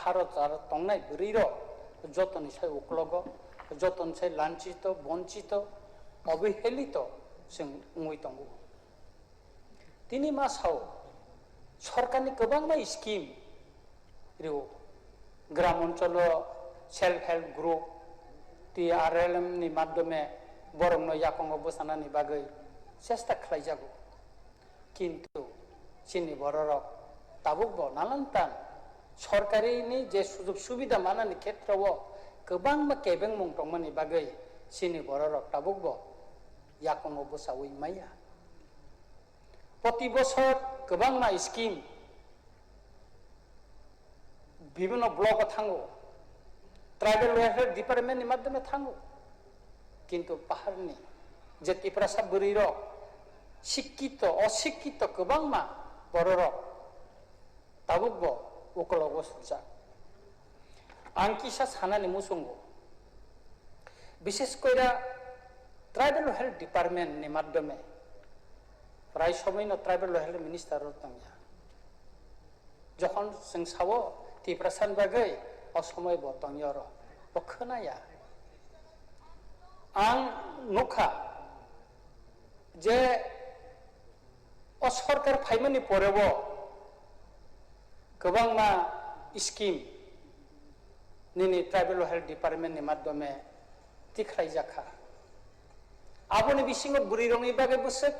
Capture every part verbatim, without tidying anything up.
Bharot jaro tongnai bwrwi rok jotoni sai uklogo, jotoni sai lanchito, bonchito, obohelito chwng wngwi tongo. Tini ma sao, sorkarni kwbangma scheme rio, gram oncholo self help group, T R L M ni madhyome borokno yakongo bwchanani bagwi chesta khlaijago. Kintu chini bororok tabukbo nanan tan sorkarini je sujog subida manani khetreo kwbangma kebengmung tongmani bagwi chini bororok tabukbo yakongo bwchaui maya. Proti bosor kwbangma scheme bibhinno block o thango, tribal welfare department ni madhyome thango, kintu paharni je Tiprasa bwrwi rok sikkito, osikkito kwbangma bororok tabukbo ukologo sujak. Ang kisa sanani muchungo, bishes koira tribal health department ni madhyome prai somoino tribal health minister rok tongya. Jokhon chwng sao Tiprasani bagwi, o somoi bo tongya oro, bo khwnaya. Ang nukha je o sorkar phaimani porebo kwbangma scheme nini tribal health department ni madhyome tikhlaijakha. Aboni bisingo bwrwi rokni bagwi bwswk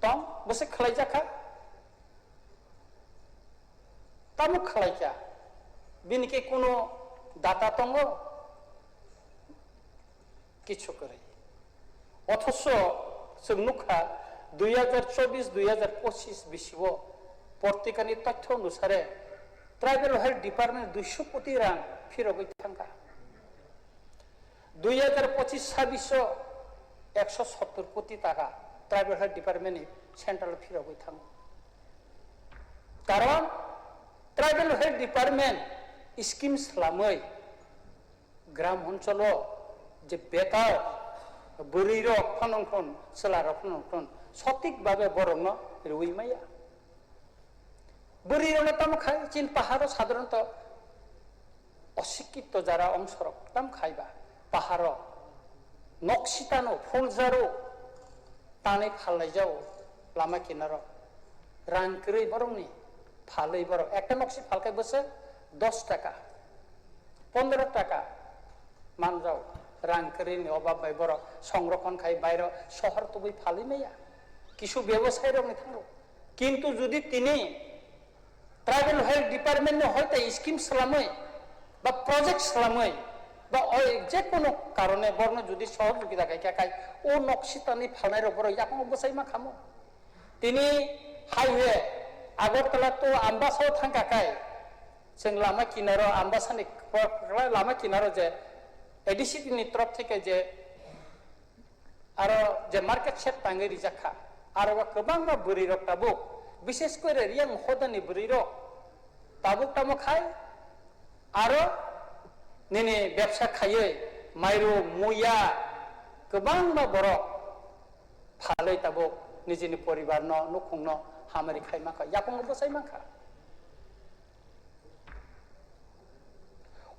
tong, bwswk khlaijakha. Tamo khlaikha, bini khe kuno data tongo? Kichu kwrwi. Othocho chwng nukha, dui hajar chobis dui hajar pochis bisibo portikani tothyo onusare tribal health department duiso koti rang phirogwi thangkha. Dui hajar pochis sabbiso ekso sottor koti taka tribal health department ni central phirogwi thango. Karon tribal health department scheme slamwi gram oncholo je betar bwrwi rok phano wngthun, chwla rok phano wngthun, sotik babe borokno rwi maya. Bwrwi rokno tamo khai, chin paharo sadharanto osikito jara ongsorok tam khai ba, paharo noksitano phuljaro tanwi phallaijao lama kinaro rang kwrwi borokni phalwi borok ekta noksi phalkai bwswk dos taka, pondro taka manjao, rang kwrwini obab bai borok songrokhon khai bairo sohor tubui phalwi maya, kisu bebosai rokni thango. Kintu judi tini tribal health department ni hoite scheme slamwi ba project slamwi ba oi je kono karone borno judi sohojogita khai kha khai o noksitani phalnai rok borok yakungo bwsai ma khamo. Tini highway Agartala to Ambasa o thangkha khai chwng lama kinaro Ambasa ni lama kinaro je A D C ni torop theke je aro je market shed tangwi rijak kha, aro o kwbangma bwrwi rok tabuk, bishes kore Riyang hodani bwrwi rok tabuk tamo khai, aro nini bebsa khaiwi mairum muya kwbangma borok phalwi tabuk nijini poribar no nukhung no hamari khai mankha, yakungo bwsai mankha.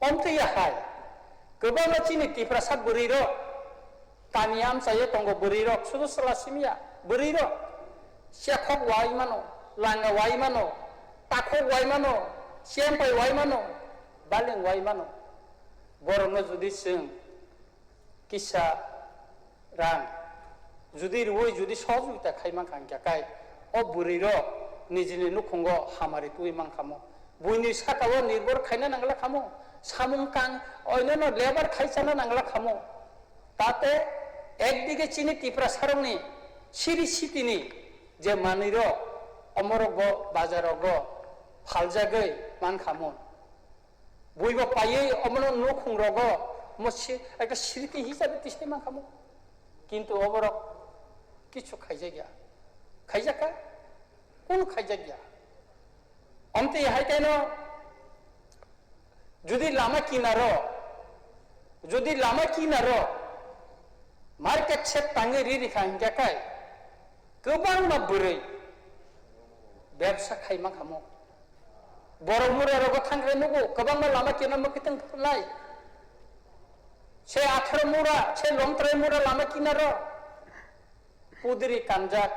Omtwi ya hai, kwbangma chini Tiprasa bwrwi rok, kami amchaio tongo bwrwi rok, sudu chwla simiya bwrwi rok, chekhok wai mano, langa wai mano, takhok wai mano, chempai wai mano, baleng wai mano. Borokno judi chwng kisa rang judi rwui judi sohojogita khai mankha hwnkhe kai o bwrwi rok nijini nukhungo hamari twi mankhamo, buini sakao nirbhor khaina nangla khamo, samung kang oinano lebar khai chana nangla khamo. Tate ekdige chini Tiprasarokni siri sitini je manwirok omorokbo bazarogo phaljagwi mankhamo. Buibo paiwi omono nukhung rogo mo si-, ekta sriti hisabe tisai mankha mo. Kintu oborok kichu khaijakya. Khaijakha? Kunu khaijakya. Omtwi hai teno jodi lama kinaro, jodi lama kinaro market shed tangwi ri rikha hinkhe kai kwbangma bwrwi bebsa khai mankha mo. Borok mura rogo thangkhe nugo, kwbangma lama kino mwkhwtwng lai. Se atharo mura, se longtrai mura lama kinaro. Pudri kanjak,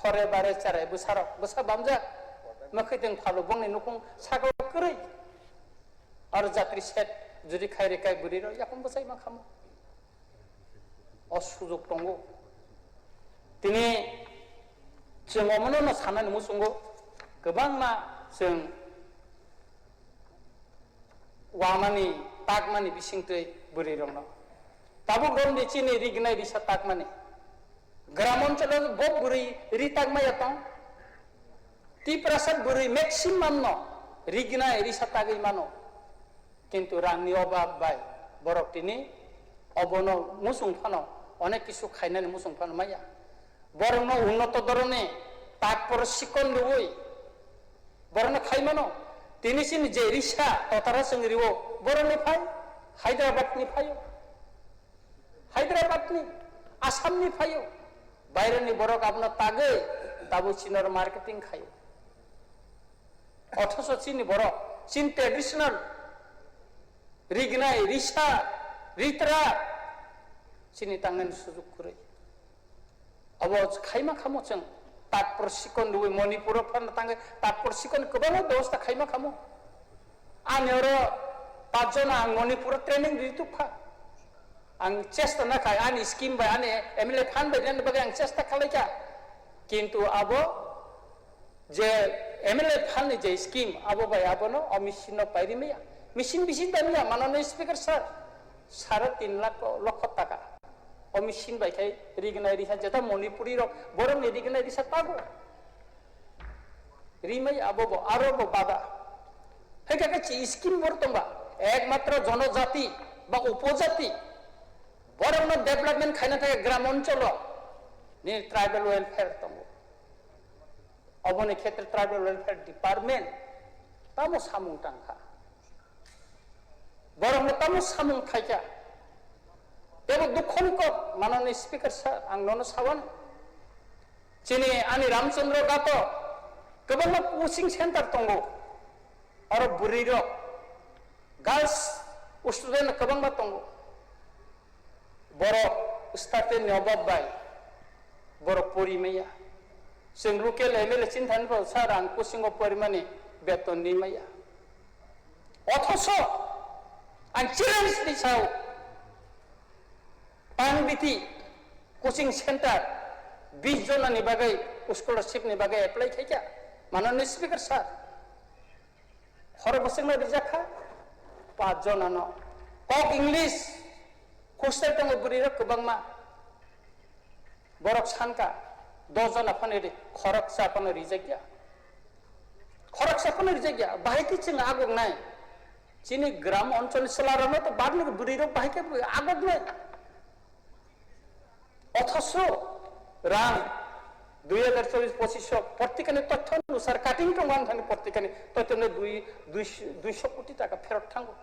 thore bare cherai bwsarok, bwsa bamjak. Mwkhwtwng phalo bongni nukung saka kwrwi. Aro jatri set juri khai rwkha bwrwi rok yakung bwsai ma khamo. O sujuk tongo. Tini chwng omono no sanani muchungo kwbangma chwng wamani, takmani bisingtwi bwrwi rokno. Tabuk romdi chini rignai risa takmani. Gram oncholo bo bwrwi ri takmaya tong. Tiprasa bwrwi maximum no rignai risa tagwi mano. Kintu rangni obab bai borok tini obono muchung phano onek kisu khainani muchung phano maya. Borokno unnoto doroni takpor sikon rwui borokno khai mano. Tini chini je risa totara chwng riwo borokni phai, Hyderabad ni phaio. Hyderabad ni, Assam ni phaio, baire ni borok abono tagwi tabuk chini oro marketing khaio. Othoso chini borok, chini traditional rignai, risa, ritra, chini tangnani sujuk kwrwi. Abo khaima khamo chwng, takpor sikon rwui Manipur o phano tangwi, takpor sikon kwbangma bebosta khaima khamo. Ani oro pachjon ang Manipur o training rwi tubkha. Ang chesta na khai, ani scheme bai, ani M L A fund bai rwna bagwi ang chesta khalai kha. Kintu abo je M L A fund ni je scheme, abo bai abono o machine no pairi maya. Machine bisi da maya, mano ni speaker sir. Sare tin lakh lokho taka. O machine bai khai rignai risa jeta Manipuri rok borok ni rignai risa tago. Rimai abo bo, aro bo bada. Hai kaka chi scheme bor tongba, ekmatro jonojati ba upojati borokno development khaina thai gram oncholo ni tribal welfare tongo. Oboni khetre tribal welfare department tamo samung tangkha. Borokno tamo samung khaikha. Tebo dukhoni kok, manani speaker sir, ang nono sawan. Chini ani Ramchandra Gato kwbangma coaching center tongo. Oro bwrwi rok, girls student kwbangma tongo. Borok starting ni obab bai borok pori maya. Chwng local M L A chinthani bo sir ang coaching o porimani beton ni maya. Othoso ang challenge ni sao Pangbiti coaching center bis jona ni bagwi scholarship ni bagwi apply khaikha manani speaker sir. Khorok bwswkno rijak kha, pach jonano. Kok English hostel tongo bwrwirok kwbangma. Borok sankha, dos jona phano ri, khoroksa phano rijak ya. Khoroksa phano rijak ya, bahai khe chwng agok nai. Chini gram onchol ni chwlarokno to badni bwrwirok bahai khe agok nai. Othoso rang dui hajar chobbish pochisho portikani tothyo onusar cutting tongo ang thani portikani tothyo no dui, dui, duisho koti taka pherot thango.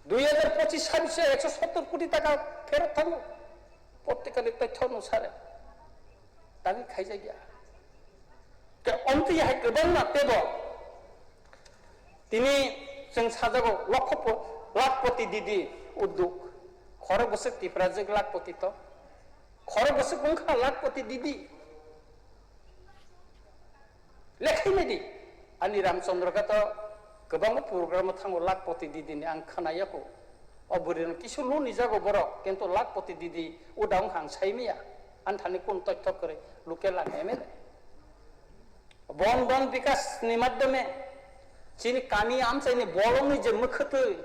Dui hajar pochis sabisho ekso sottor koti taka pherot thango. Portikani tothyo onusare tangwi khaijak ya. Te omtwi hai kwbangma tebo. Tini chwng sajago lokho po-, lakhpoti didi uddog. Khorok bwswk Tiprajwk lakhpoti to. Khorok bwswk wngkha lakhpoti didi. Lekhai naidi. Ani Ramchandra Gato kwbangma program o thango lakhpoti didi ni ang khwnaya ko. O bwrwi no kisu luni jago borok, kintu lakhpoti didi uda wngkha ang sai maya. Ani thani kun toithok kwrwi local ang M L A. Bon bon bikas ni madhyome chini kami amchaini bolongni je mwkhwtwi,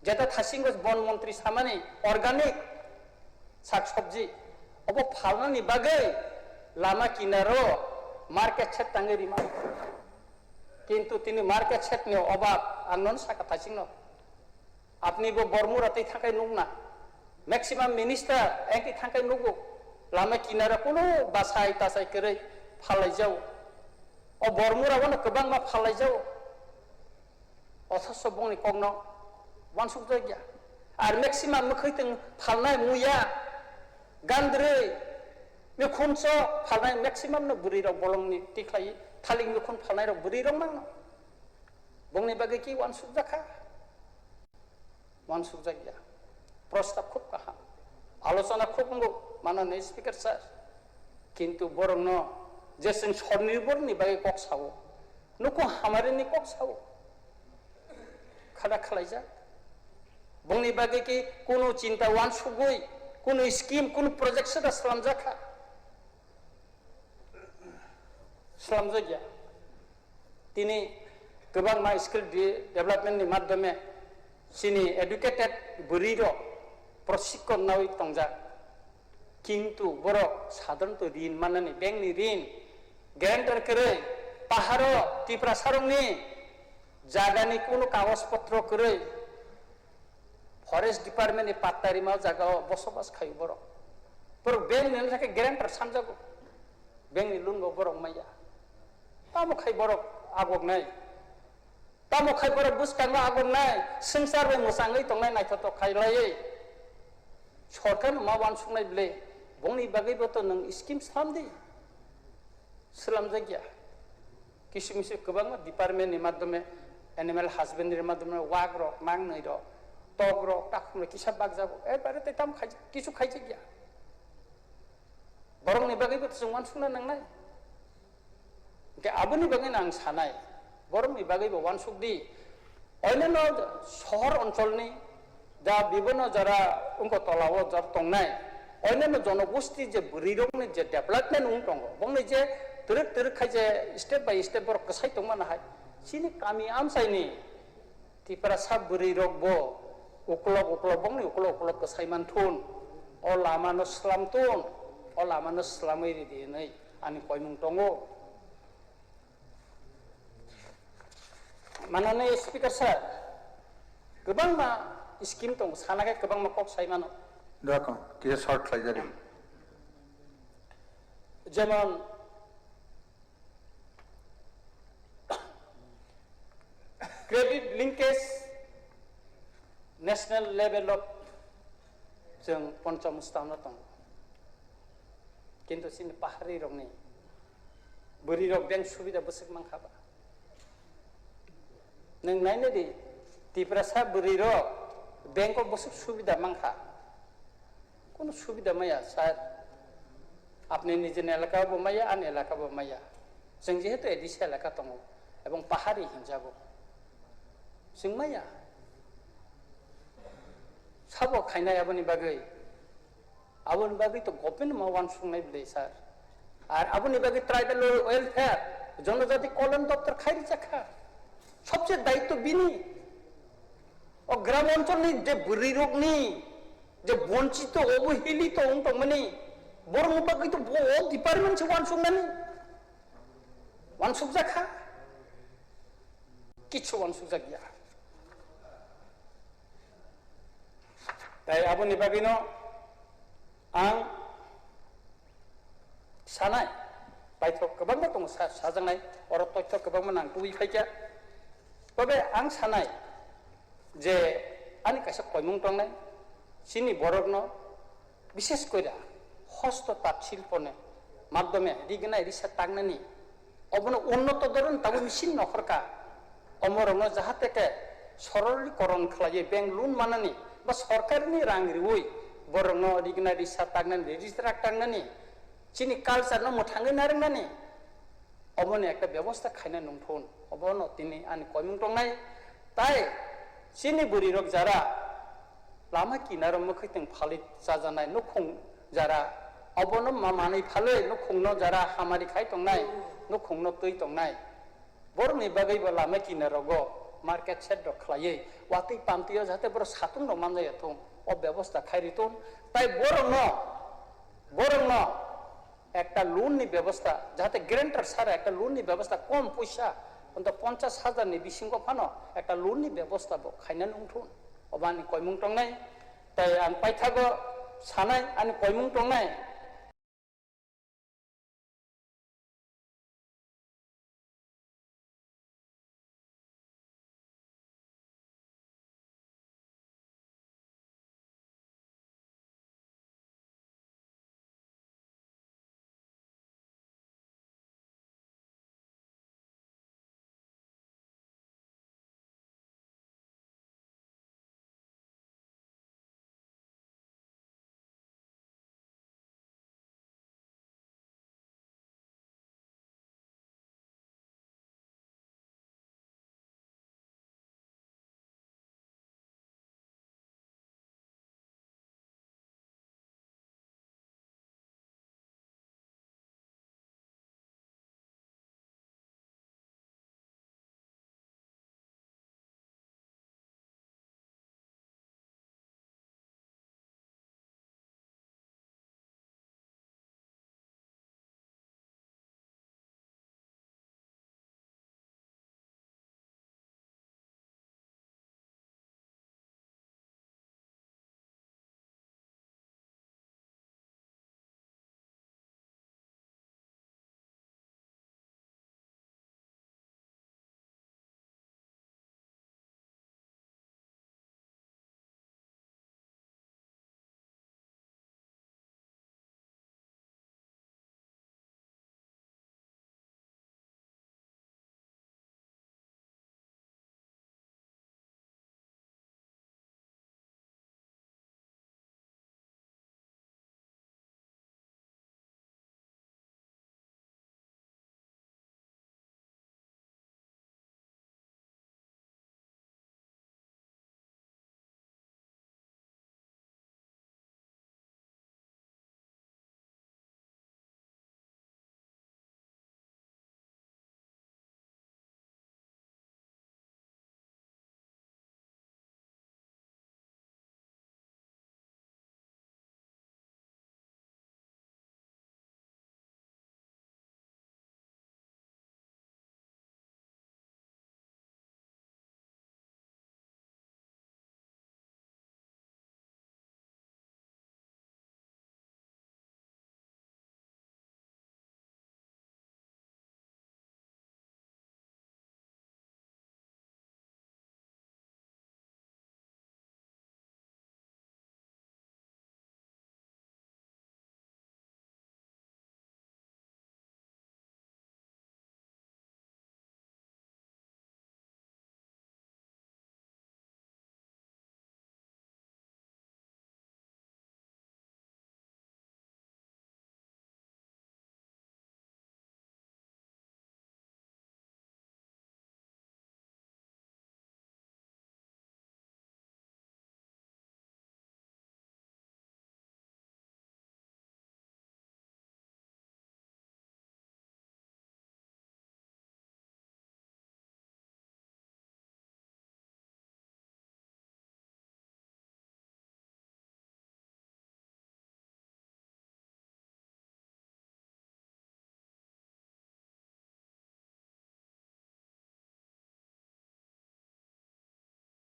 jeta thasingo bon montri samani organic sak sabji, obo phalnani bagwi lama kinaro market shed tangwi rima. Kintu tini market shed ni obab ang nono saka thasingno. Apni bo Bormura twi thangkai nukna. Maximum minister engti thangkai nugo. Lama kinara kuno basai tasai kwrwi phalai jao. O Bormura wano kwbangma phalai jao. Othoso bongni kokno wansuk jak ya. Ar maximum mwkhwtwng phalnai muya, gandrwi, mikhuncho phalnai maximum no bwrwi rok bolongni tikhlai Thalik nukhung phalnai rok bwrwi rok mangno. Bongni bagwi ki wansuk jakha? Wansuk jakya. Prostab khub kaham. Alochona khub wngo, manani speaker sir. Kintu borokno je chwng swnirborni bagwi kok sao, nukhung hamarini kok sao. Khada khalaijak. Bongni bagwi ki kunu chinta wansugwi, kunu scheme, kunu project sida slamjakha. Slamjakya. Tini kwbangma skill de-, development ni madhyome chini educated bwrwi rok prosikon nawi tongjak. Kintu borok sadharanto rin manani, bank ni rin, guarantor kwrwi, paharo Tiprasa rokni jagani kunu kagoj potro kwrwi, forest department ni patta rima jagao bosobas khaio borok. Borok bank ni wngkha khe guarantor sanjago, bank ni loan bo borok maya. Tamo khai borok agoknai. Tamo khai borok bwskango agoknai, swngchar bai mwchangwi tongnai naithotok khailaiwi. Sorkar no ma wansuknai bwle, bongni bagwi bo to nwng scheme slam di. Slamjakya. Kisu misu kwbangma department ni madhyome, animal husbandry madhyome wak rok, nangnwi rok, tok rok, takhum rok kisa bakjago. Ebare tei tamo khaijak, kisu khaijakya. Borokni bagwi bo to chwng wansukna nangnai. Hingke aboni bagwi no ang sanai, borokni bagwi bo wansuk di. Oinano sohor oncholni da bibono jora wngko tolao jor tongnai, oinano jonogosti je bwrwirokni je development wng tongo, bongni je twrwk twrwk khai je step by step borok kwsai tongmano hai, chini kami amchaini Tiprasa bwrwi rok bo uklok uklok, bongni uklok uklok kwsai manthun, o lama no slam tun, o lama no slamwi ridi hinwi ani koimung tongo. Manani speaker sir, kwbangma scheme tongo, sana khe kwbangma kok sai mano. Dakon, kisa short khlai jari. Jemon, credit linkage national level of chwng ponchom stano tongo. Kintu chini pahari rokni bwrwi rok bank subida bwswk mankha ba? Nwng naina di, Tiprasa bwrwi rok bank o bwswk subida mankha? Kono subida maya, sir. Apni nijini elaka bo maya, ani elaka bo maya. Chwng jehetu A D C elaka tongo, ebong pahari hinjago. Chwng maya. Sabo khainai aboni bagwi. Aboni bagwi to government ma wansuknai bwle, sir. Ar aboni bagwi tribal welfare, jonojati kolyan doptor khai rijak kha. Sobse daitto bini. O gram oncholni je bwrwirokni je bonchito, obohilito wng tongmani, borokni bagwi to bo o department se wansuknani. Wansukjak kha? Kichu wansukjak ya. Tai aboni bagwino ang sanai, paithok kwbangma tongo sa-, sajaknai, oro toitho kwbangma nang tubui phaikha. Tobe ang sanai je ani kaisa koimung tongnai, chini borokno bishes koira hosto tat silponi madhyome rignai risa tangnani, obono unnoto dhoron tabuk machine no horka. Omorokno jahate khe sorolikoron khlaiwi bank loan manani ba sorkarini rang riwi borokno rignai risa tangnani, registrar tangnani, chini culture no mwthangwi narwknani, oboni ekta bebosta khaina nungthun. Obono tini ani koimung tongnai. Tai chini bwrwi rok jara lama kinaro mwkhwtwng phalwi chajanai nukhung jara, obono ma manwi phalwi nukhungno jara hamari khai tongnai, nukhungno twi tongnai. Borokni bagwi bo lama kinarogo market shed rok khlaiwi watwi pamtwi o jahate borok satung rok manjaya thung, o bebosta khai ri thung. Tai borokno, borokno ekta loan ni bebosta, jahate guarantor sara ekta loan ni bebosta kom puisa, onto ponchas hajar ni bisingo phano ekta loan ni bebosta bo khaina nungthun. Obo ani koimung tongnai, tai ang paithago sanai ani koimung tongnai.